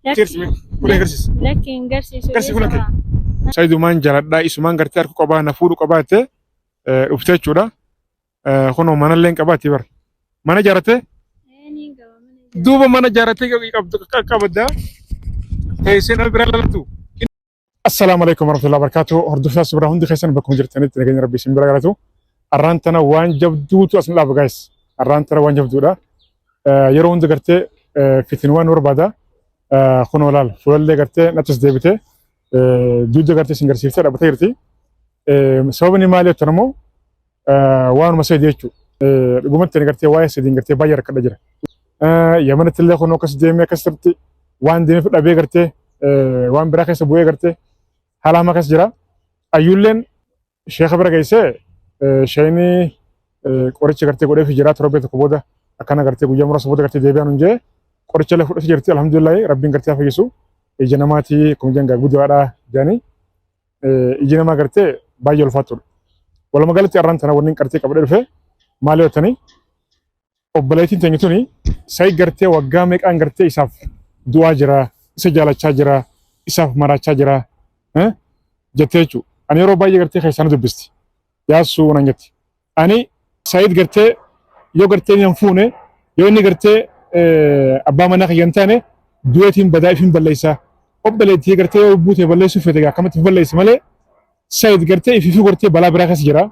Cheers mee. Fuula agarsiisa. Lakki hin garsiisu. Garsi fuula kee. Sayidumaan jaaladhaa isumaan gartee harka qabaa na fuudhu qabaa jettee dhuftee jechuudha. Kunoo manallee hin qabaatti bara. Mana ijaarrattee? Duuba mana ijaarrattee qabda. Teessee nama biraa lalatu. Assalaamu alaikum warahmatullahi wabarakatuh. Hordoftoota Subraa hundi keessan bakkuma jirtanitti nageenya Rabbii isin bira galatu. Arraan tana waan jabduutu as nu dhaaba guys. Arraan tana waan jabduudha. Yeroo hunda gartee fitin waan barbaada. Kunoo laal fuulallee gartee nattis deebitee dugda gartee isin garsiiftee dhaabbatee jirti. Sababni maali jettan immoo waanuma seedi jechuudha. Dhugumatti ani gartee waa'ee sediin gartee baay'ee rakkadha jira. Yamanatti illee kunoo akkas deemee akkasitti waan deemeef dhabee gartee waan biraa keessa bu'ee gartee haala hamaa keessa jira. Ayyuulleen sheeka bira geessee sheeyni qoricha gartee godheef jira torbee tokko booda akkana gartee guyyaa muraasa booda gartee deebi'aan hin jee qoricha illee fudhatee jirti alhamdulillah rabbiin gartee haa fayyisu ija namaatii akkuma jengaa guddaadha jedhanii iji namaa gartee baay'ee ulfaatudha. Walumaa galatti arraan tana wanni qarxii qabadhee dhufe maal yoo tani obboleettiin teenya tuni sa'i gartee waggaa meeqaan gartee isaaf du'aa jira isa jaalachaa jira isaaf maraachaa jira jettee jechuudha. Ani yeroo baay'ee gartee keessaa na dubbisti. Yaassuu nan jetti. Ani Sa'iid gartee yoo gartee hin fuune yoo inni gartee abbaa manaa kiyya hin taane du'eetiin badaa ifin balleessaa. Obboleettii gartee yoo buutee balleessuu feete akkamitti if balleessi malee Sa'iid gartee ifiifuu gartee balaa biraa keessa jira.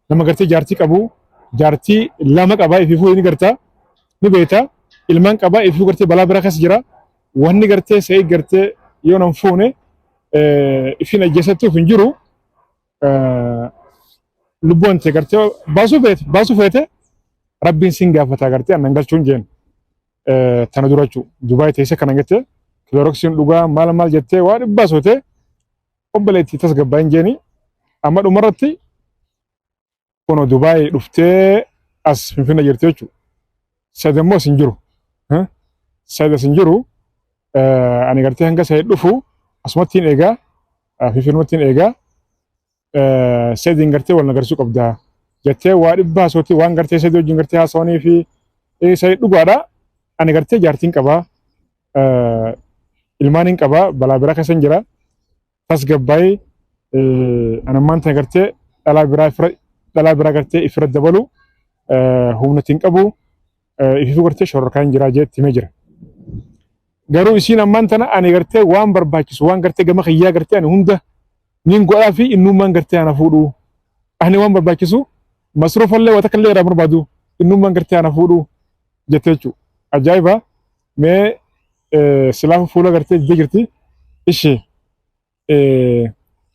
Nama gartee jaartii qabu jaartii lama qaba ifiifuu ni gartaa ni beekta ilmaan qaba ifiifuu gartee balaa biraa keessa jira. Wanni gartee Sa'iid gartee yoo nan fuune ifin ajjeesattuuf hin jiru. Lubbuu ante gartee baasuu feete baasuu feete rabbiin sin gaafataa gartee annan galchuun jeen tana dura jechuu Dubaay teessee kana jettee kilooroksiin dhugaa maal maal jettee waa dhibbaa sootee obboleettii tasgabbaa hin jeeni amma dhumarratti kunoo Dubaay dhuftee as Finfinne jirti jechuudha. Sad immoo as hin jiru. Sad as hin jiru. Ani gartee hanga Said dhufu asumatti hin eegaa. Finfinnumatti hin eegaa. Sadiin gartee wal nagarsuu qabda. Jettee waa dhibbaa haasootii waan gartee sadii wajjin gartee haasawanii fi Said dhugaadha. Ani gartee jaartiin qabaa. Ilmaan hin qabaa. Balaa biraa keessa hin jira. Tasgabbaa'ee an ammaan tana gartee dhalaa biraa ifira dhalaa biraa gartee ifira dabalu humna ittiin qabu ififuu gartee shororkaa hin jiraa jeetti himee jira. Garuu isiin ammaan tana ani gartee waan barbaachisu waan gartee gama kiyyaa gartee ani hunda nin godhaa fi innummaan gartee ana fuudhu ani waan barbaachisu masruufallee waa takka illee irraa barbaadu innummaan gartee ana fuudhu jettee jechuudha. Ajaa'iba mee silaafu fuula gartee didee jirti ishee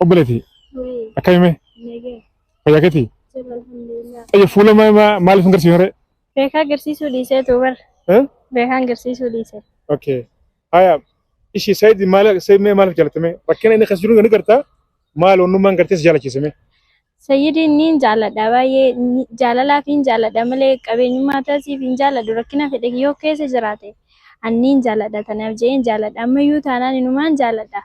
obboleeti akkami mee fayyaa keetii xayya fuula maaliif hin garsiifne ree? Beekaa agarsiisuu dhiisee tuu bar. Beekaan agarsiisuu dhiise. Okay. Haya ishii Said maal Said mee maaliif jaalatame? Rakkina inni keessa jiru ni gartaa maal onnummaan gartee si jaalachiise mee? Sayyidiin niin jaaladha baay'ee jaalalaaf hin jaaladha malee qabeenyummaa tasiif hin jaaladhu rakkina fedhe yoo keessa jiraate an niin jaaladha tanaaf je'een jaaladha ammayyuu taanaan inumaan jaaladha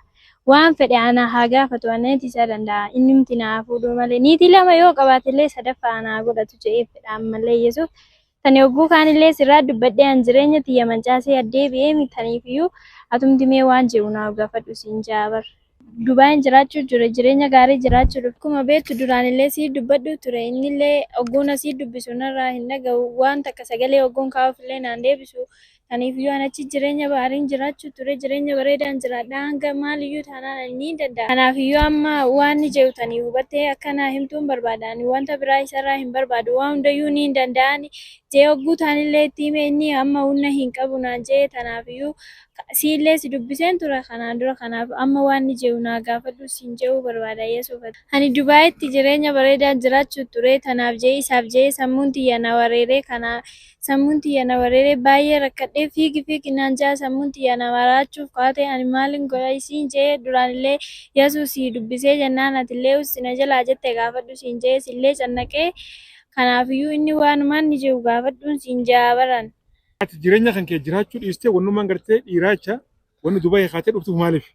waan fedhe ana haa gaafatu anati isa danda'a innumti na haa fuudhuu malee niitii lama yoo qabaatellee sadaffaa ana haa godhatu je'ee fedha ammallee yesuuf tani hogguu kaanillee sirraa dubbadhee an jireenya tiyya mancaasee addeebi'eemi taniifiyyuu atumti mee waan je'u naaf gaafadhu siin ja'a bar. Dubaayin jiraachuu jira jireenya gaarii jiraachuu dhufe. Akkuma beektu duraanillee sii dubbadhu ture innillee ogguun asii dubbisu narraa hin dhaga'u waan takka sagalee ogguun kaa'uufillee naan deebisu taniifiyyuu an achi jireenya baariin jiraachuu ture jireenya bareedaan jiraadha hanga maaliyyuu taanaan ani niin danda'a. Kanaafiyyuu amma waan ni je'u tanii hubattee akka naa himtuun barbaada ani wanta biraa isarraa hin barbaadu waa hundayyuu niin danda'ani je'ee ogguu taanillee itti hime inni amma humna hin qabu naan je'e tanaafiyyuu Siillee si dubbiseen ture kanaan dura kanaaf amma waan ni je'u naa gaafadhu siin je'uu barbaada Yesuuf ati. Ani Dubaayitti jireenya bareedaan jiraachuu ture tanaaf je'ee isaaf je'ee sammuun tiyya na wareeree kana sammuun tiyya na wareeree baay'ee rakkadhee fiigi fiigi naan je'a sammuun tiyya na maraachuuf kaate ani maalin godha isiin je'ee duraanillee Yasuu sii dubbisee jennaan atillee ussi na jalaa jette gaafadhu siin je'ee sillee cannaqee kanaafiyyuu inni waanumaan ni je'u gaafadhuun siin je'a baran. Ati jireenya kan kee jiraachuu dhiistee wannummaan gartee dhiiraa jecha wanni Dubai kaatee dhuftuuf maaliif?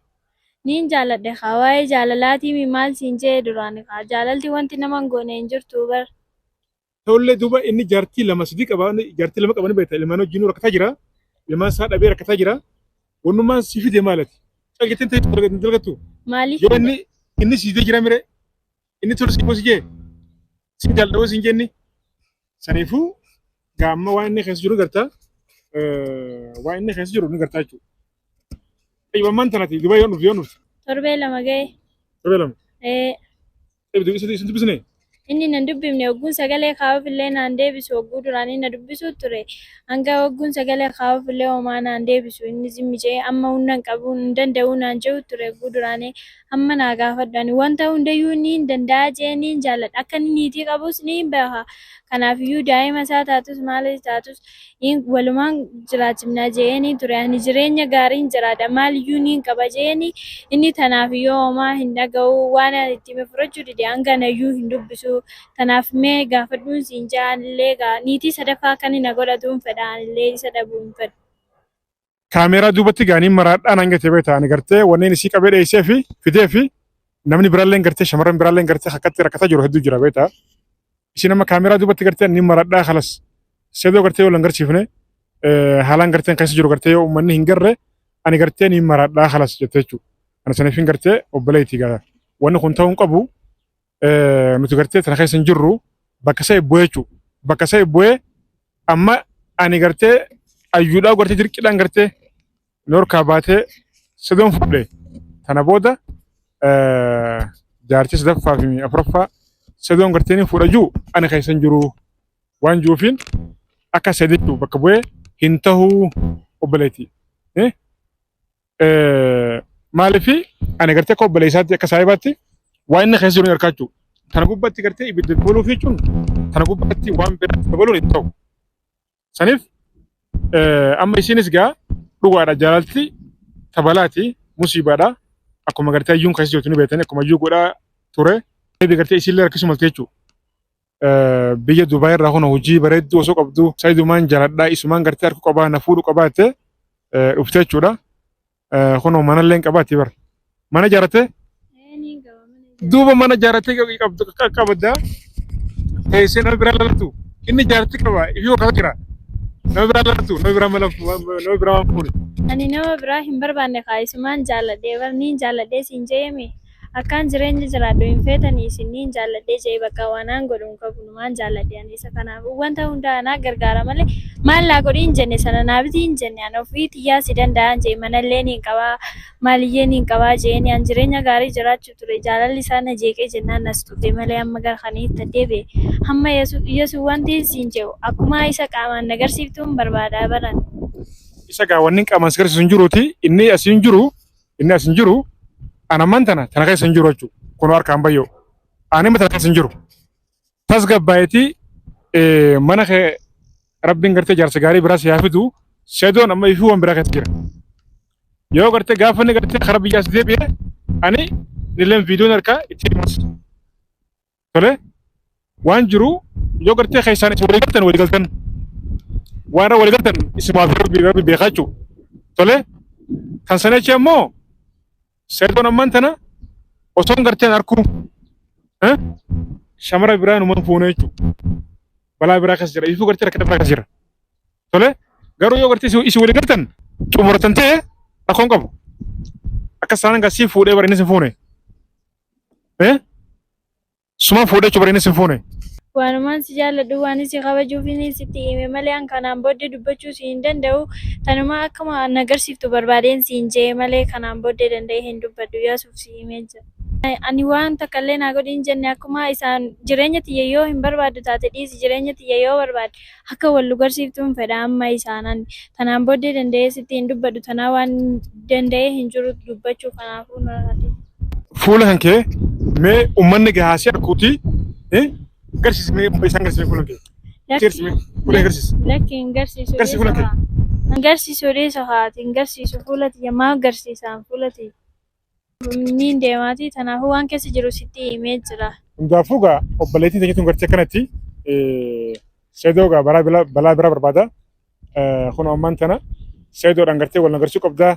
Niin jaaladhe kaa waa'ee jaalalaatiimi maal siin je'e duraani kaa jaalalti wanti nama hin goone hin jirtuu bar. Ta'ullee duuba inni jaartii lama sadii qaba jaartii lama qaba ni beekta ilmaan wajjinuu rakkataa jira ilmaan isaa dhabee rakkataa jira. Wannummaan si fide maalati? Calqittiin ta'e hin dalgattu. Maaliif Yoo inni siitee jira mire inni tolu si si jee si jaalladha si hin jenni. Saniifuu gaamma waan inni keessa jiru gartaa waan inni keessa jiru ni gartaa jechuudha. Dhiibammaan tanati Dubai yoo dhufte yoo dhufte. Torbee 2 ga'e. Torbee 2. Ee. Isin dubbisne? Inni nan dubbifne hogguun sagalee kaa'uuf illee naan deebisu hogguu duraanii na dubbisuu ture. Hanga hogguun sagalee kaa'uuf illee homaa naan deebisu. Inni zimmi jedhee amma humna hin qabu hin danda'u naan jedhu ture hogguu duraanii amma naa gaafadhu. Ani wanta hundayyuu ni hin danda'a jedhee ni hin jaalladha. Akka inni niitii qabus ni hin beeka. Kanaafiyyuu daa'ima isaa taatus maalis taatus walumaan jiraachifna jedheenii ture. Ani jireenya gaariin jiraadha maaliyyuu niin qaba jedheeni inni tanaafiyyuu homaa hin dhaga'u waan ani itti hime fudhachuu dide hanga nayyuu hin dubbisu. Tanaaf mee gaafadhuun siin jedha anillee gaa niitii sadaffaa akka inni na godhatuun fedha anillee isa dhabuu hin fedhu. Kaameeraa duubatti gaanii maraadhaan hanga ta'e beektaa ani gartee wanneen isii qabee dheessee fi fidee fi namni biraallee gartee shamarran biraallee gartee akkatti rakkataa jiru hedduu jira beektaa. Isin amma kaameeraa duubatti gartee ni maradhaa kalas sedoo gartee yoo langarsiifne haalaan gartee keessa jiru gartee yoo uummanni hin garre ani gartee ni maradhaa kalas jettee jechuudha. Ana saniif hin gartee obboleetti gara wanni kun ta'uu hin qabu nuti gartee tana keessa hin jirru bakka isa bu'ee jechuudha. Bakka isa bu'ee amma ani gartee ayyuudhaa gartee dirqiidhaan gartee noorkaa baatee sedoon fudhe tana booda jaartii sadaffaa fi afuraffaa sedoon gartee ni fuudha jiru ani keessa hin jiru waan jiruufiin akka sadiitti bakka bu'ee hin tahuu obboleetti. Maaliif ani gartee akka obboleessaatti akka saahibaatti waan inni keessa jiru ni argaa jechuudha. Tana gubbaatti gartee ibidda dabaluuf jechuun tana gubbaatti waan biraatti dabaluun hin ta'u. Saniif amma isinis gaa dhugaadha jaalalti tabalaati musiibaadha. Akkuma gartee ayyuun keessa jirtu ni beektani akkuma ayyuu godhaa ture. Ebi gartee isiillee rakkisuu malte jechuudha. Biyya Dubaay irraa kun hojii bareedduu osoo qabdu sayidumaan jaaladhaa isumaan gartee harka qabaa na fuudhu qabaa jettee dhufte jechuudha. Kunoo manallee hin qabaatti bara. Mana ijaarrattee? Duuba mana ijaarrattee qabda. Teessee nama biraa lalatu. Inni jaartii qaba. Ifii wakkaata jira. Nama biraa lalatu. Nama biraa mala nama biraa waan fuudhe. Ani nama biraa hin barbaanne kaa isumaan jaalladhee bar niin jaalladhee siin je'eemi. Akkaan jireenya jiraadhu hin feetanii isin niin jaalladhee je'e bakka waanaan godhu hin qabu numaan jaalladhe ani isa kanaafuu wanta hunda anaa gargaara malee maal naa godhi hin jenne sana naa biti hin jenne ani ofii tiyyaa si danda'aan je'e manallee niin qabaa maaliyyee niin qabaa je'eeni an jireenya gaarii jiraachuu ture jaalalli isaa na jeeqee jennaan nas tufe malee amma gara kaniitti deebi'e hamma yesu wanti siin je'u akkumaa isa qaamaan na garsiiftuun barbaadaa baran. Isa gaa wanni qaamaan si garsiisu hin jiruuti inni as hin jiru inni as hin jiru ana ammaan tana tana keessa hin jiru jechuudha. Kunoo harkaan bayyoo. Ani amma tana keessa hin jiru. Tasgabbaa'eetii mana kee rabbiin gartee jaarsa gaarii biraa si haa fidu sedoon amma ifii waan biraa keessa jira. Yoo gartee gaafa inni gartee karaa biyyaas deebi'e ani illeen viidiyoon harkaa itti himas. Tole waan jiru yoo gartee keessaan isin walii galtan walii galtan waan irra walii galtan isimaaf rabbi rabbi beekaa jechuudha. Tole kan sana jecha immoo seertoon ammaan tana osoon garteen arkuu shamara biraa numan fuune jechuudha. Balaa biraa keessa jira. Ifuu gartee rakkina biraa keessa jira. Tole garuu yoo gartee isin walii galtan xumuratan ta'e rakkoon qabu. Akka isaan gasii fuudhee bara innis hin fuune. Suma fuudhee jechuun bara innis hin fuune. Waanumaan si jaalladhu waan si kabajuufin sitti hime malee an kanaan booddee dubbachuu si hin danda'u. Tanuma akkuma na agarsiiftu barbaadeen siin je'e malee kanaan booddee danda'ee hin dubbadhu. Yaasuuf si himee jira. Ani waan takka illee naa godhi hin jenne akkuma isaan jireenya tiyya yoo hin barbaaddu taate dhiisi jireenya tiyya yoo barbaadde akka wal nu garsiiftuun fedha amma isaan ani tanaan booddee danda'ee sitti hin dubbadhu tanaa waan danda'ee hin jiru dubbachuu kanaafuu narraa dhiisi. Fuula kan kee mee uummanni gahaa si arkuuti garsiisi mee isaan garsiisi fuula kee. Garsiisi mee fuula kee garsiisi. Lakki hin garsiisu. Garsiisi fuula kee. Hin garsiisu dhiisa haati hin garsiisu fuula tiyya maaf garsiisaan fuula tiyya. Niin deemaati tanaafuu waan keessa jiru sitti himee jira. Hundaafuu gaa obboleettiin teenya tun gartee akkanatti seedoo gaa balaa bira balaa bira barbaada. Kun ammaan tana seedoodhaan gartee wal nagarsuu qabdaa.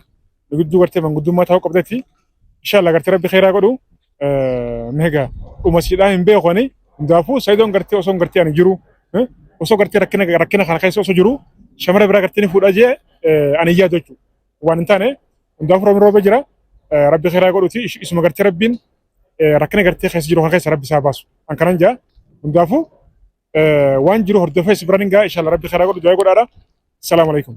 Nu gidduu gartee manguddummaa ta'uu qabdatti. Inshallah gartee rabbi khairaa godhu. Meegaa dhuma siidhaa hin beeku ani. Hundaafuu seedoon gartee osoo gartee ani jiru osoo gartee rakkina rakkina kana keessa osoo jiru shamara biraa gartee ni fuudha jee ani yaadu jechuudha. Waan hin taane hundaafuu rabbi rooba jira. Rabbi khairaa godhuti isuma gartee rabbiin rakkina gartee keessa jiru kan keessa rabbi isaa baasu. An kanan jaa hundaafuu waan jiru hordofee si biraan hin ga'a inshallah rabbi khairaa godhu du'aa godhaadha. Salaamu alaikum.